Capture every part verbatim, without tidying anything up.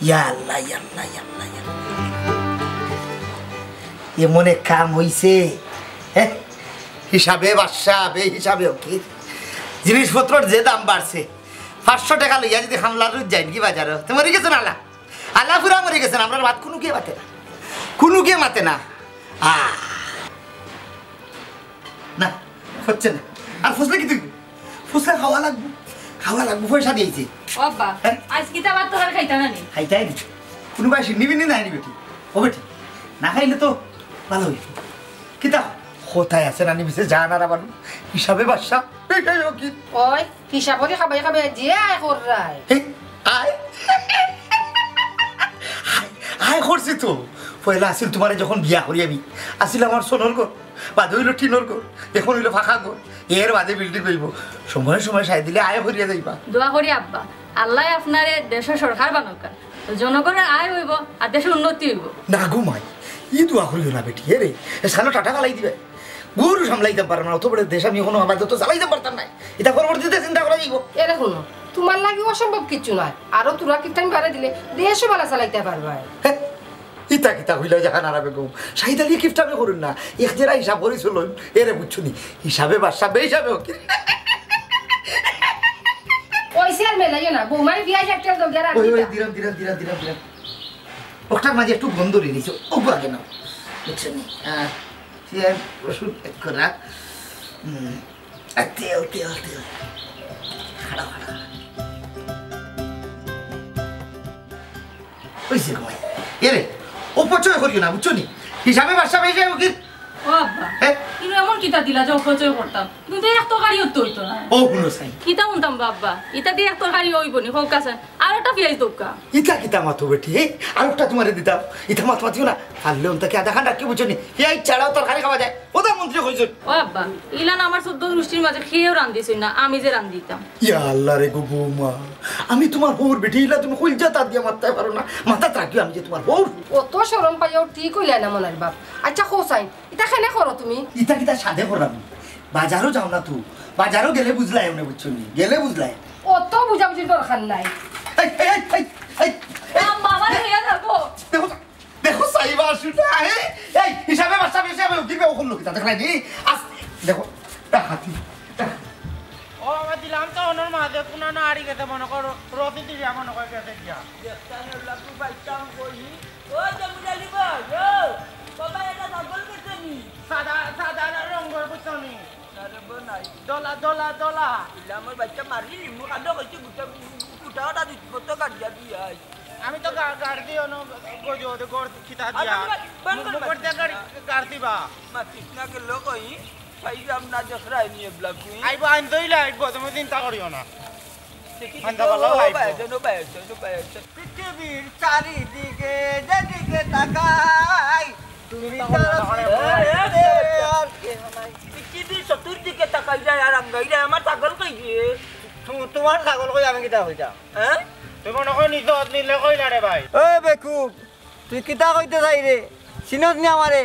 ইয়া আল্লাহ, ইয়া আল্লাহ, ইয়া আল্লাহ, ইয়া আল্লাহ। এমন এক কাম অইছে, হ্যাঁ? হিসাবে বাদশা, বে হিসাবে ফকির। জিনিসপত্রর যে দাম বাড়ছে, পাঁচশো টেকা লইয়া যদি খামলার রুজ যাইন কি বাজারো, তে মরি গেছইন আলা। আলা পুরা মরি গেছইন, আমরার মাত কুনুকিয়ে মাতে না। কুনুকিয়ে মাতে না। আহ। না, হচ্ছে না। আর ফুসলে কিতা অইবো? ফুসলে খাওয়া লাগবো। খাওয়া লাগবো, পয়সা দিয়াইছি। ও আব্বা, হ্যাঁ? আইজ কিতা ভাত তরকারি খাইতা না নি? খাইতাম নি। কুনু বায় শিন্নি বিন্নি নাই নি বেটি? ও বেটি, না খাইলে তো ভালা অইতো। কিতা? কথায় আছে না নি, মিছে জান আর আমার হিসাবে বাদশা, বেটাই ফকির। ওই, হিসাব করি খাবাই খাবাই যে আয় কররায়। হে, আয়? আয়, আয় করছি তো। পয়লা আছিল তুমারে যখন বিয়া করি আমি, আছিল আমার সোনর ঘর, বাদে অইলো টিনর ঘর, এখন অইলো পাকা ঘর, এর বাদে বিল্ডিং অইবো। সময় সময় সাই দিলে আয় করিয়া যাইবা। দোয়া করি আব্বা, আল্লায় আপনারে দেশর সরকার বানাউক্কা, জনগণর আয় অইবো আর দেশর উন্নতি অইবো। না গো মাই, ই দোয়া করিও না বেটি, এরে, এ সালো টাটা ফালাই দিবায়। গরু সামলাইতাম পারো না, অত বড় দেশ আমি অখনো আমার যত চালাইতাম পারতাম নায়। ইতা পরবর্তীতে চিন্তা করা যাইবো। এরে হুনো, তুমার লাগি অসম্ভব কিচ্ছু নায়, আরো তুরা কিপটামি বাড়াই দিলে দেশও ভালা চালাইতায় পারবায়। হে, ইতা কিতা কইলা জাহানারা বেগম? শাহিদ আলী কিপটামি করইন না, এক জেরা হিসাব করি চলইন। এরে বুঝছো নি, হিসাবে বাদশা, বেহিসাবে ফকির। ওই সে আর মেলাইও না, বৌমায় পিয়াজ এক তেল দৌড়িয়া ওই, ওই, রাখি। দিলাম, দিলাম, দিলাম, দিলাম, দিলাম। ওটার মাঝে একটু গন্ধ রয়ে গেছে, ও আগে নাও। বুঝছো নি? আহ, পিয়াজ, রসুন এক করা। হুম। আর তেল, তেল, তেল। খাড়া, খাড়া। অইছে গো মাই। এরে, অপচয় করিও না, বুঝছো নি? হিসাবে বাদশা, বেহিসাবে ফকির। ও আব্বা, হ্যাঁ? কিন্তু এমন কিতা দিলা যে অপচয় করতাম? কিন্তু এক তরকারিও তো অইতো না। ও হুনো চাই। কিতা হুনতাম বা আব্বা? ইতা দি এক তরকারি অইবো নি, কউক্কা চাইন। আর একটা পিয়াজ দউক্কা। ইতা কিতা মাতো বেটি, হে? আর একটা তুমারে দিতাম। ইতা মাত মাতিও না। পারলে অন্তাকি আধা খান রাখিও, বুঝছো নি? পিয়াজ ছাড়াও তরকারি খাওয়া যায়। প্রধানমন্ত্রী কইছইন। ও আব্বা, ইলান আমার চৌদ্দ গুষ্টির মাঝে কেউ রান্ধিছইন না, আমি যে রান্ধিতাম। ইয়া আল্লাহ রে গো বৌমা, আমি তুমার হউর বেটি, ইলা তুমি কইলজাত আত দিয়া মাততায় পারো না। মাথাত রাখিও আমি যে তুমার হউর। অত শরম পাইয়াও ঠিক অইলায় না মনাইর বাপ। আচ্ছা, কও চাইন, ইতা কেনে করো তুমি? ইতা কিতা সাধে করলাম? বাজারো যাও না তো, বাজারো গেলে বুঝলায় এমনে, বুঝছো নি? গেলে বুঝলায়। অত বুঝাবুঝির দরকার নাই। এই, এই, এই, এই, এই, এই। আম, বাবা লইয়া যাবো। দেখো, দেখো, সাইবা আসুটা, এই, এই, হিসাবে বাদশা, হিসাবে উকিল, বে উকিল লোক, তা দেখলাই নি? আস, দেখো, ডাকাতি, ডাকাতি। ও, আমার দিলাম তো ওনার মাঝে কোনো না আড়ি গেছে মনে করো, রসিদ দিয়া মনে করে গেছে গিয়া। দেখতাম ওলা তো বাইতাম কই। ও, জমির আলী ভাই, ও, বাবা, এটা ছাগল বেচে নি? সাদা, সাদা রঙের বেচে নি? আরে বো নাই। দলা, দলা, দলা। ইলা আমার বাইচ্চা মারি, মুখ আড্ডা করছে, গুটা, গুটা ওটা দিত, কত গাড়িয়া দিয়ে আয়। আমি তো গা-, গাড় দিও না, গজো, ওদের গড় খিতা আর দিয়া। বন্ধ কর, বন্ধ কর, মুখ-, মুখর মাতিস দিয়া গাড়ি, না। গাড় দিবা। মাতিস না গেল কই, পাইলাম না দেখরায় নিয়ে ব্লাক কুইন। আইবো, আইন দইলা, আইবো, তুমি চিন্তা করিও না। দেখি, আন্দা দেখি, বালা ও, ও, আইবো। ভাই, জন, ও, ভাই, জন, ও, ভাই, জন। পৃথিবীর চারিদিকে যেদিকে তাকাই, তুমি ছাড়া পৃথিবীতে আর কেহ নাই। পৃথিবীর চতুর্দিকে তাকাই যায় আর আঙ্গাই যায়, আমার ছাগল কই গিয়ে? তু-, তোমার ছাগল কই আমি কিতা কইতাম? হ্যাঁ? তুমি মনে কয় নিজত নিলে কইলা রে ভাই। এ বেকুব, তুই কিতা কইতে চাইরে? চিনস নি আমারে?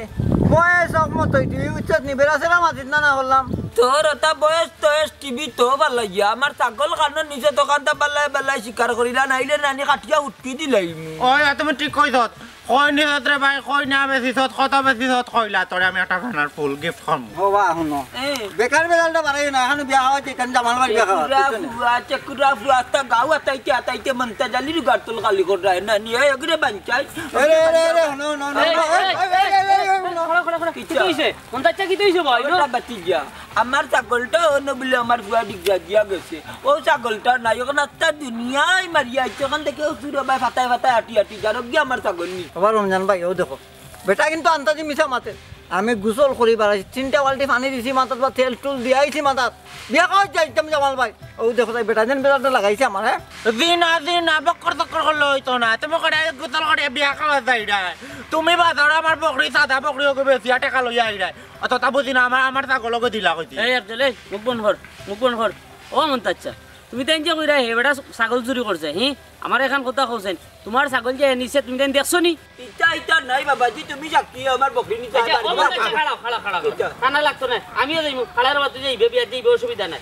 বয়স অকমত তুই, তুই উচ্চত নি বেড়াছেড়া মাতিস না, না করলাম। তোর ওটা বয়স তো এস টিভি তো বালাইয়া, আমার ছাগল কানো নিজে দোকানটা বালাই বালাই শিকার করিলা, নাইলে নানি কাটিয়া উঠকি দিলাইমু। ওই, তুমি ঠিক কইছত। কই নিছত রে ভাই, কই না বেচিছত, কত বেচিছত কইলা, তোরে আমি একটা গানার ফুল গিফট করমু। ও বা, হুনো। এ। বেকার বেকারটা বাড়াইও না, এখন বিয়া হওয়া চাইতাম, জামাল ভাই বিয়া হওয়া, চেকুরা বুঝছো নি? ফুয়া, চেকুরা ফুয়া, আস্তা গাঁও আতাইতে আতাইতে মন্তাজ আলীর গাড়তল খালি কররায় না, নিয়ে এগুরে বাঞ্চাই। এ রে, এ রে, এ রে, হুনো, হুনো, হুনো, এই, হুনো, এই, এই, এই, এই, এই, এই, এই, হুনো। খাড়া, খাড়া, খাড়া। কিচ্ছু কিতা? হইছে? মন্তাজ চা কিতা হইছে ভাই? ওটা বাতি গিয়া। আমার ছাগলটা অন্য বলে আমার ফুয়া ডিগরা দিয়া গেছে। ও ছাগলটা নাই, ওখানে একটা দুনিয়ায় মারিয়া আইছে, ওখান থেকে ও চুরো ভাই ফাতায় ফাতায় আটি আটি, যারো গিয়া আমার ছাগল নি। বাবা রমজান ভাই, ও দেখো, বেটা কিন্তু আন্তাজি মিছা মাতে। আমি গোসল করি বাড়াইছি, তিনটা বালতি পানি দিছি মাথাত, বা তেল টুল দিয়াইছি মাথাত। বিয়া খাওয়াই যাইতাম জামাল ভাই। ও দেখো তাই বেটা যেন বেটাটা লাগাইছে আমার, হ্যাঁ? জি না, জি না, বক্কর তক্কর করলে হইতো না। তুমি করে গোসল করে বিয়া খাওয়া যাই না। তুমি বাজারো আমার বকরি, সাদা বকরি ওকে বেচিয়া টেকা লইয়া আইরায়। অত তা বুঝি না, আমার, আমার ছাগল ওকে দিলা কইছি। এই আফজল, এই মুখ বন্ধ কর, মুখ বন্ধ কর। ও মন্তাজ চা, তুমি তাইন যে কইরায় হে বেটা ছাগল চুরি করছে, হি? আমার এখান কথা কইছেন, তোমার ছাগল যে নিছে তুমি তাইন দেখছো নি? ইতা, ইতা নাই বাবাজি, তুমি সাক্ষী, আমার বকরি নিছে। আচ্ছা, ও মন্তাজ চা, খাড়াও, খাড়াও, খাড়াও, খাড়াও। ইতা। কানা লাগতো না, আমিও যাইমু, খাড়ার বাদ যাইবে, বিয়া যাইবে, অসুবিধা নাই।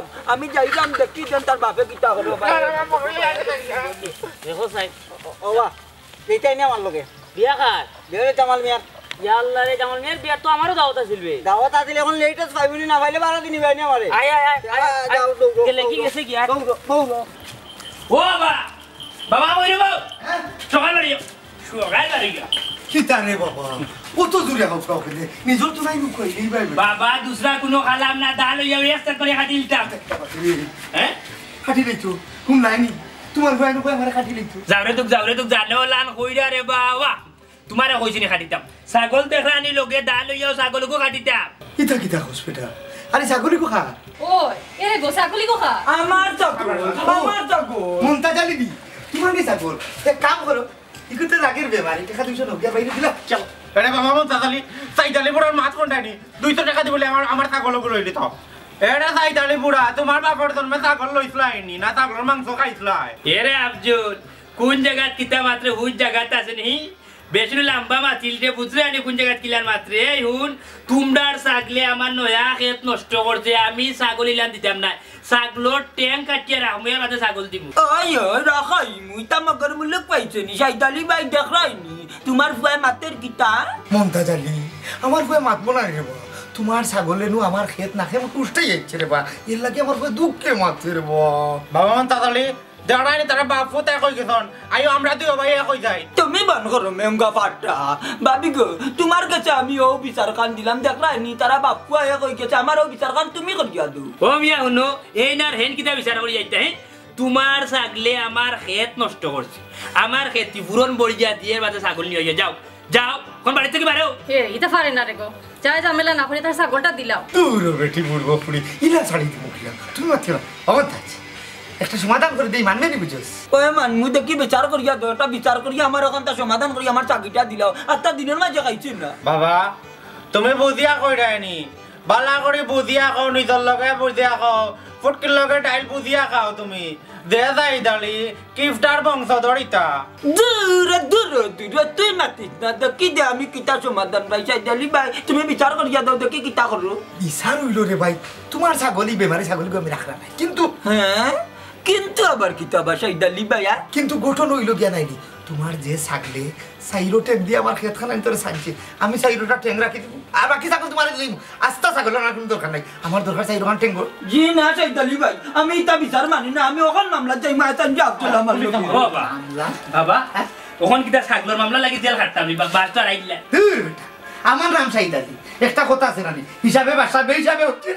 যাইতাম, আমি যাইতাম দেখি যেন তার বাপে কিতা করবো। দেখো সাহেব। ও, ও বা, এইটাই নি আমার লগে। বিয়া কার? বিয়া রে জামাল মিয়ার। ইয়া আল্লাহ রে, জামাল মিয়ার বিয়ার তো আমারও দাওয়াত আছিল বে। দাওয়াত আছিল, এখন লেটেস্ট পাইবনি, না পাইলে বারো দিন ইবাই নি আমারে। আয়, আয়, আয়, আয়, আয়, আয়। যাও, যাও, যাও, গেলে কি যাও, গেছে কি আর? যাও, যাও, যাও, যাও। ও বাবা, বাবা, ওই রে বাবা। হ্যাঁ? সকাল বাড়ি যাও। সকাল বাড়ি যাও। কিতা রে বাবা? ও তো দূরে হোক কাউকে দে। নিজর তো নাই মুখ কই, এই ভাই। বাবা, দুসরা কোনো খালাম না, দা লইয়া ওই একটা করে খাটি দিতাম। হ্যাঁ? খাটি দিত। কোন লাইনি? তোমার ভাই নুকু আমার খাটি দিত। যাও রে তুক, যাও রে তুক, জানো লান কইরা রে বাবা। তোমারে কইছি নি খাটিতাম। ছাগল দেখরা নি লগে দা লইয়াও ছাগলগু খাটিতাম। ইতা কিতা কস বেটা? আরে ছাগলগু খা। ও, এরে গো, ছাগলগু খা। আমার ছাগল, আমার ছাগল। মন্তাজ আলী দি, তোমার নি ছাগল। এক কাম করো, ইকু তো রাগের বেমার, এই টাকা দুইশো নব্বই বাইরে দিলা, চল। এরে বাবা, মন্তাজ আলী, সাইদ আলী বুড়ার মাত কোনটা নি? দুইশো টাকা দিবলে আমার, আমার ছাগলগু লইলি তো। এরে সাইদ আলী বুড়া, তোমার বাপর জন্মে ছাগল লইছলায় নি, না ছাগলর মাংস খাইছলায়? এরে আফজল, কোন জাগাত কিতা মাতরে, হুজ জাগাত আছে নি? বেশ লাম্বা মাতিল রে, বুঝরে আনি কোন জাগাত কিলান মাতরে। এই হুন, তুমরার ছাগলে আমার নয়া খেত নষ্ট করছে, আমি ছাগল ইলান দিতাম না। ছাগলর ঠ্যাং কাটিয়া রাখমু, এর বাদে ছাগল দিমু। ওই, ওই, রাখাই, মুই তা মগর মুলুক পাইছে নি, সাইদ আলী ভাই দেখরাই নি, তোমার ফুয়ায় মাতের কিতা? মন্তাজ আলী, আমার ফুয়ায় মাতবো না রে বা, তোমার ছাগলে নু আমার খেত না খেয়ে কুষ্টাই যাচ্ছে রে বা, এর লাগি আমার ফুয়ায় দুঃখে মাতছে রে বা। বাবা মন্তাজ আলী, দেখরায় নি, তারা বাপ ফুত এক অই গেছন। আইও, আমরা দুইও ভাই এক অই যাই। তুমি বন্ধ করো মেমগা ফাটা। ভাবি গো, তোমার কাছে আমি ও বিচার খান দিলাম, দেখরায় নি, তারা বাপ ফুয়া এক অই গেছে, আমার ও বিচার খান তুমি করিয়া দেও। ও মিয়া, হুনো, এইন আর হেন কিতা বিচার করি যাইতা, হে? তোমার ছাগলে আমার খেত নষ্ট করছে, আমার খেতি পূরণ বড়িয়া দিয়ে বাদে ছাগল নিয়া যাও। যাও, কোন বাড়ি থাকি বারও। এ, ইতা পারে না রে গো। যাই ঝামেলা না করি তার ছাগলটা দিলাও। দূর ও বেটি, বুড়বো ফুড়ি, ইলা ছাড়ি দিব কিলা? তুমি মাতিও না, অবস্থা আছে। একটা সমাধান করি দেই, মানবে নি বুঝোস? ওই মানমু দেখি বিচার করিয়া দেও, একটা বিচার করিয়া আমার ওখানটা সমাধান করি আমার চাকরিটা দিলাও। আর তার দিনের মাঝে খাইছি না। বাবা, তুমি বুঝিয়া কইরায় নি, বালা করি বুঝিয়া কও, নিজর লগে বুঝিয়া কও, ফুটকির লগে ডাইল বুঝিয়া খাও তুমি। দে যাই দালি, কিফটার বংশধর ইতা। দূর, দূর, দূর, তুই মাতিস না, দেখি দে আমি কিতা সমাধান ভাই, সাইদ আলী ভাই, তুমি বিচার করিয়া দেও, দেখি কিতা করো। বিচার অইলো রে ভাই, তোমার ছাগলই বেমারি ছাগলগু আমি রাখরা নাই, কিন্তু হ্যাঁ? কিন্তু আবার কিতা আবার সাইদ আলী ভাই, আর? কিন্তু গঠন অইলো গিয়া নাইনি, তোমার যে ছাগলে চাইরো ঠেং দিয়া আমার খেতখান আনি তোরে ছাড়ছে, আমি চাইরোটা ঠেং রাখি দিমু, আর বাকি ছাগল তোমারে দিলাইমু। আস্তা ছাগল আমার কুনু দরকার নাই, আমার দরকার চাইরোখান ঠেং। জি না সাইদ আলী ভাই, আমি ইতা বিচার মানি না। আমি অখন মামলাত যাইমু, আইতাম যে আব্দুল আমার লগে। ও বাবা, মামলা? বাবা, অখন কিতা ছাগলর মামলা লাগি জেল খাটতাম নি, বা-, বাস তো আর আইলা। ধুর বেটা, আমার নাম সাইদ আলী। একটা কথা আছে নানি, হিসাবে বাসা, বেহিসাবে হচ্ছে।